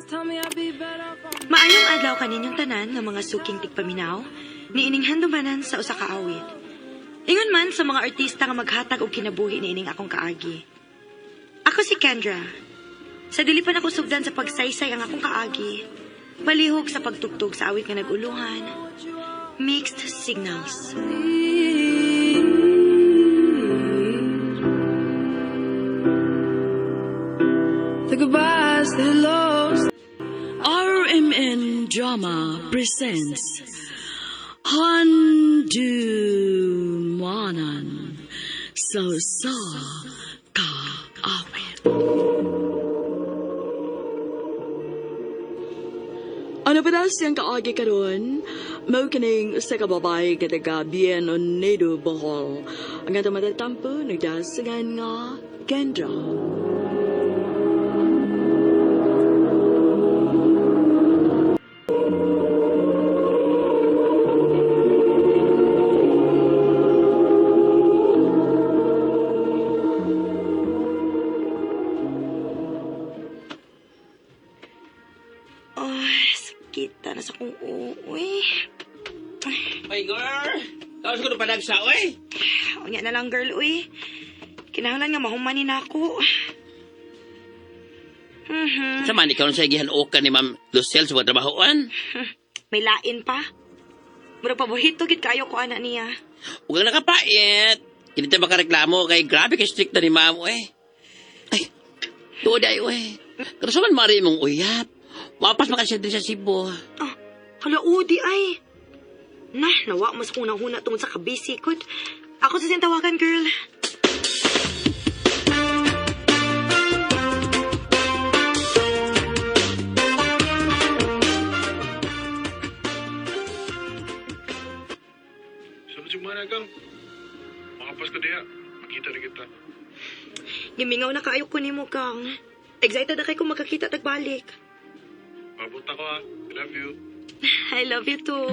Maayong adlaw kaninyong tanan nga mga suking tigpaminaw, niining handumanan sa usa ka awit. Ingon man sa mga artista nga maghatag og kinabuhi niining akong kaagi. Ako si Kendra. Sa dili pa nako sugdan sa pagsaysay ang akong kaagi, palihog sa pagtugtog sa awit nga naguluhan, Mixed Signals. The goodbyes, the hellos. RMN Drama presents Handumanan sa Usa Ka Awit. Ano pa daw siyang kaagi karon? Mao kining usa ka babae nga taga Bien Unido, Bohol. Ang atong matatampo nagdasagan nga Kendra. Oh, sakita na sa kong uwi. Oy, girl! Tapos ko na panagsa, oy! Unya na lang, girl, uy. Kinahanglan nga mahumanin na ako. Sa man, ikaw na siya gihanuokan ni Ma'am Lucille sa mga trabahoan. May lain pa. Murag paborito gid kayo ko ana niya. Huwag kang nakapait. Hindi tayo makareklamo kay grabe kay strict na ni Ma'am, oy. Ay, tuod ay, oy. Pero sa man mari mong uyap. Wapas maka siya din sa Cebu. Ah, hala udi ay. Nah, nawa mas kung nahuna tungod sa kabisi kod. Ako sa tawagan, girl. Sa man kang. Makapas ko diha. Makita na kita. Gimingaw na kaayo ko nimo kang. Excited na kay kung makakita tagbalik. Mabot ako ha. I love you. I love you too.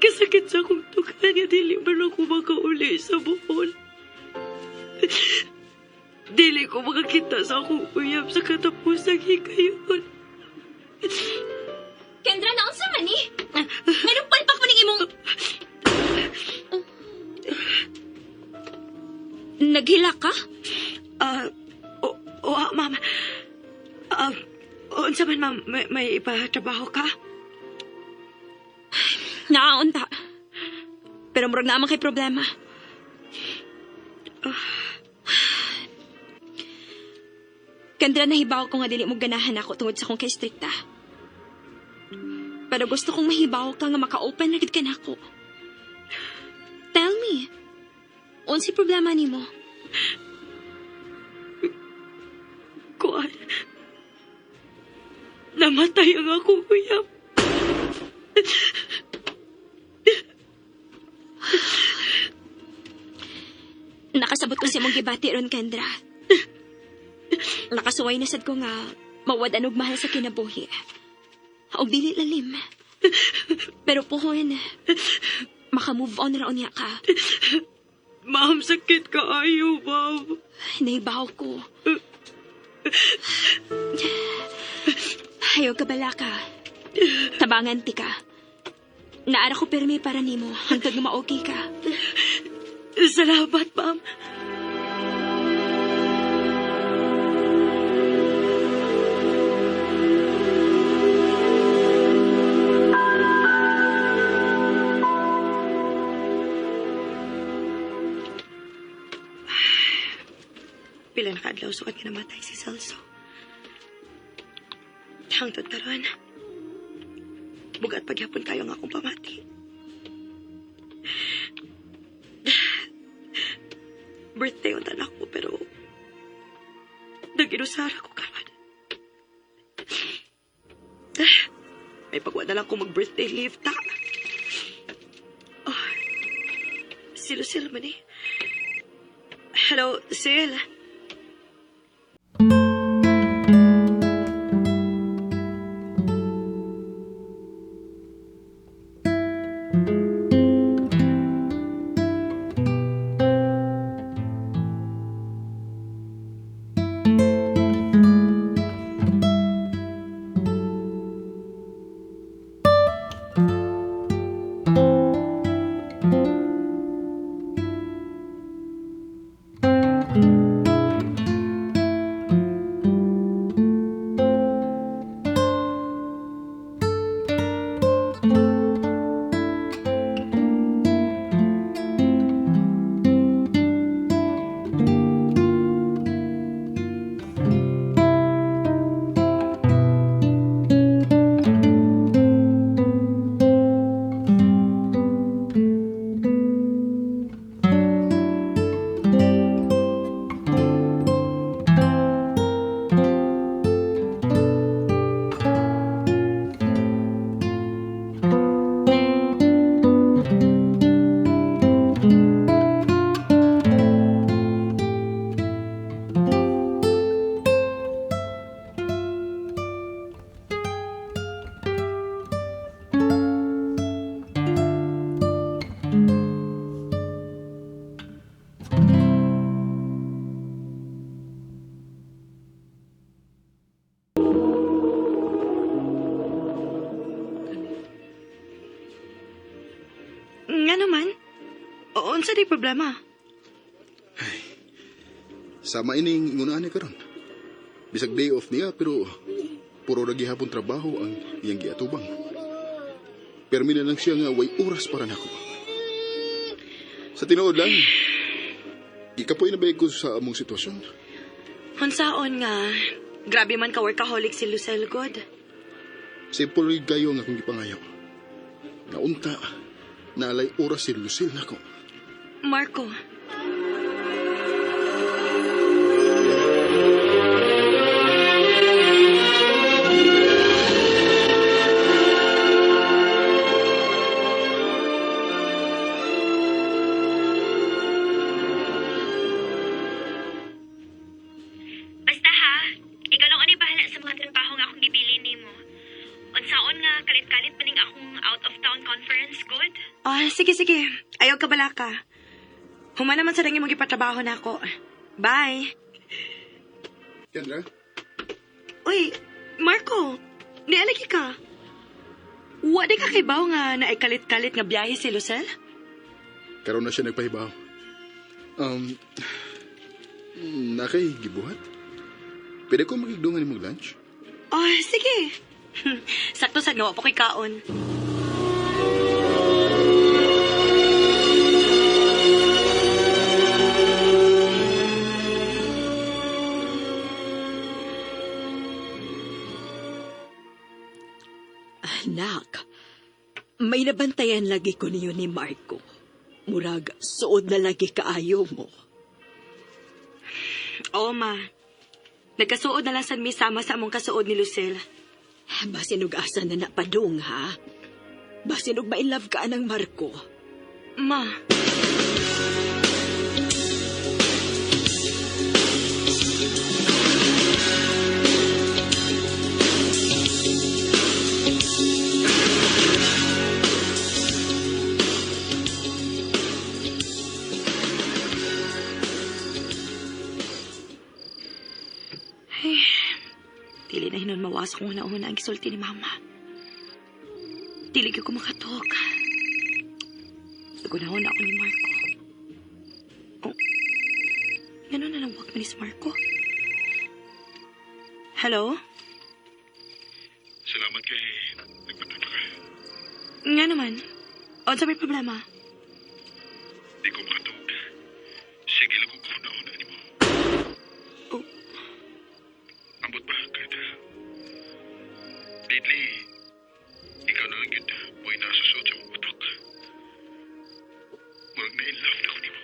Kasakit sa akong tukan nga dili man ako makauli sa Bohol. Dili ko makakita sa akong uyab sa katapusang higayon. Kendra, naunsa man ni? Meron palpak man ning imong... Naghila ka? Ah, o, o, ah, ma'am. Ah, unsa man, ma'am, may ipatrabaho ka? Naaunta. Pero murag naman kay problema. Kendra, nahibaw ko nga dili mo ganahan ako tungod sa akong kay-strikta. Pero gusto kong mahibaw ka nga maka-open na gid ka nako. Tell me, unsi problema nimo? Kuan. Namatay ang akong uyab. Nakasabot ko sa imong gibati ron, Kendra. Nakasuway na sad ko nga mawad-an og mahal sa kinabuhi. Og dili lalim. Pero puhon, maka-move on ra unya ka. Ma'am, sakit kaayo, ma'am. Naibaw ko. Ayaw ka bala ka. Tabangan ti ka. Naara ko pirmi para nimo hangtod nga ma-okay ka. Salamat, ma'am. Pila na kaadlaw sukat nga namatay si Celso. Hangtod karon. Bugat pagyapon kayo nga akong pamati. Birthday unta na ako pero nag-inusara ko karon. May pagwa na lang ko mag-birthday leave ta. Oh, si Lucille man eh. Hello, Sil. Nga naman. Unsa di problema? Sama ining ingunaan ni karon. Bisag day off niya pero puro ra gihapon trabaho ang iyang giatubang. Permi na lang siya nga way oras para nako. Sa tinuod lang, gikapoy na ba ko sa among sitwasyon? Unsaon nga, grabe man ka workaholic si Lucille God. Simple rin kayo ang akong gipangayo. Nga unta, naalay oras si Lucille nako. Marco. Basta ha, ikaw lang ani bahala sa mga trabaho nga akong gibili nimo. Unsaon nga kalit-kalit maning akong out of town conference good? Ah, sige, sige. Ayaw ka bala ka. Human naman sa dangin mong ipatrabaho na ako. Bye. Kendra? Uy, Marco, nialagi ka. Wa di ka kibaw nga naikalit-kalit nga biyahe si Lucelle? Karon na siya nagpahibaw. Um, nakay gibuhat? Pwede ko magigdungan nimong lunch? Oh, sige. Sakto sa gawa pa ko'y kaon. Anak, may nabantayan lagi ko niyo ni Marco. Murag, suod na lagi kaayo mo. Oo, ma. Nagkasuod na lang sad mi sama sa among kasuod ni Lucille. Basin og asa na napadung, ha? Basin og ma-inlove ka ng Marco. Ma. Ay, dili na hinon mawas kung una-una ang gisulti ni Mama. Dili gyud ko makatok. Nagunahon ako ni Marco. Oh, gano'n na lang wag man ni si Marco. Hello? Salamat kay nagpatapa ka. Nga naman. Unsa may problema? Di ko makatuog. Sige lang kung una-una nimo. Oh. Ambot ba, Kendra? Lately, ikaw na lang yun. Buhay na susuot sa akong utok. Murag na in love na ko nimo.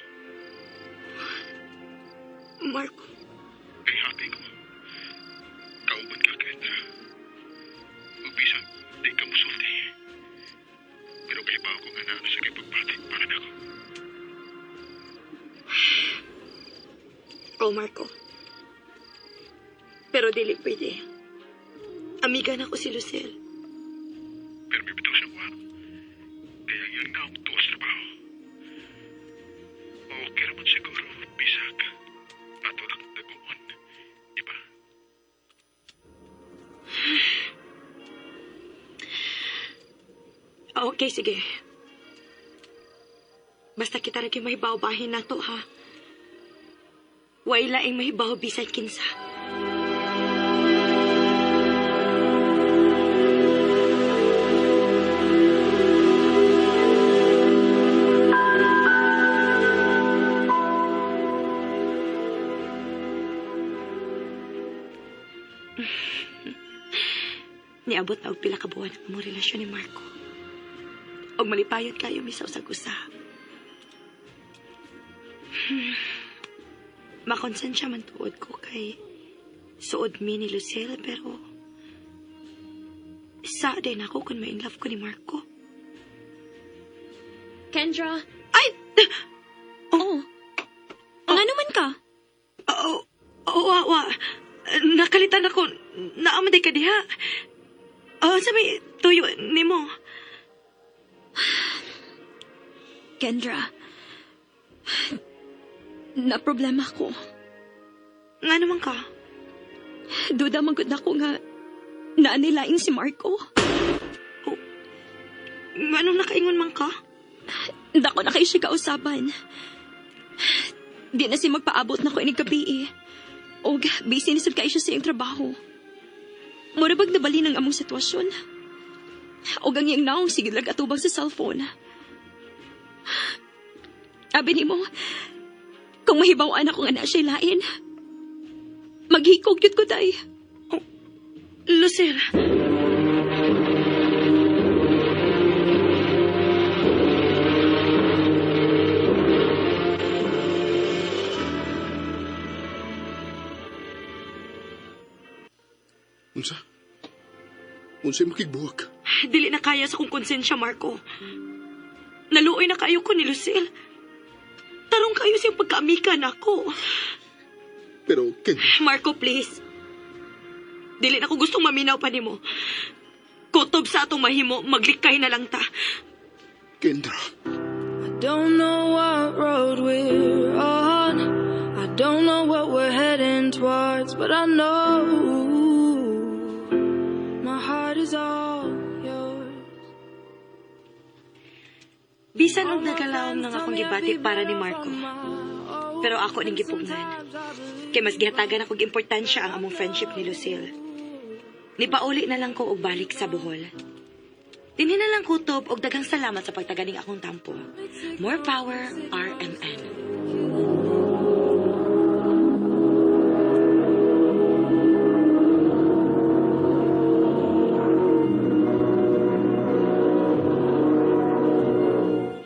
Marco, Kay happy ko. Kauban ka, Kendra. Ug bisan, di ka musulti. Pero kay ba ako nga naa sa kay pagbati para nako. Oh, Marco. Pero dili pwede. Amiga na ko si Lucille. Pero may bitaw siya kuha. Kaya ang iyang naong tuwas trabaho. Okay naman siguro, bisag. Ato lang taguon. Di ba? Okay, sige. Basta kita rin mahibaw bahin na to, ha? Way laing mahibaw bisan kinsa. Niabot na og pila ka buwan ang among relasyon ni Marco. Og malipayot kayo mi sa usag usa. Makonsensya man tuod ko kay suod mi ni Lucille pero sa din ako kung ma-in love ko ni Marco. Kendra? Ay! Oh. Nga naman ka? Oo, oh, wa, wa. Nakalitan ako. Naamaday ka diha. Oh, sabi, tuyo nimo. Kendra. Na problema ko. Nga naman ka. Duda magod ako nga naanilaing si Marco. Nga nung nakaingon man ka? Dako na kayo siya kausaban. Di na siya magpaabot na ko inig gabi eh. Og busy na sad kayo siya sa iyang trabaho. Mura bag nabali ng among sitwasyon. Og ang iyang naong sige lag atubang sa cellphone. Abi nimo, kung mahibaw-an ako nga na siya lain, maghikog yun ko day. Lucille. Unsa? Unsay makigbuhak? Dili na kaya sa kong konsensya, Marco. Naluoy na kayo ko ni Lucille. Tarong kayo siyang pagkaamika nako. Pero Kendra, Marco, please. Dili na ko gustong maminaw pa nimo. Kutob sa atong mahimo, maglikay na lang ta. Kendra, I don't know what road we're on. I don't know what we're heading towards, but I know my heart is all yours. Bisan og nagalawom ng akong gibati para ni Marco. Pero ako ning gipugnan. Kay mas gihatagan akong importansya ang among friendship ni Lucille. Nipauli na lang ko og balik sa Bohol. Dinhi na lang kutob og daghang salamat sa pagtaganing akong tampo. More power, RMN.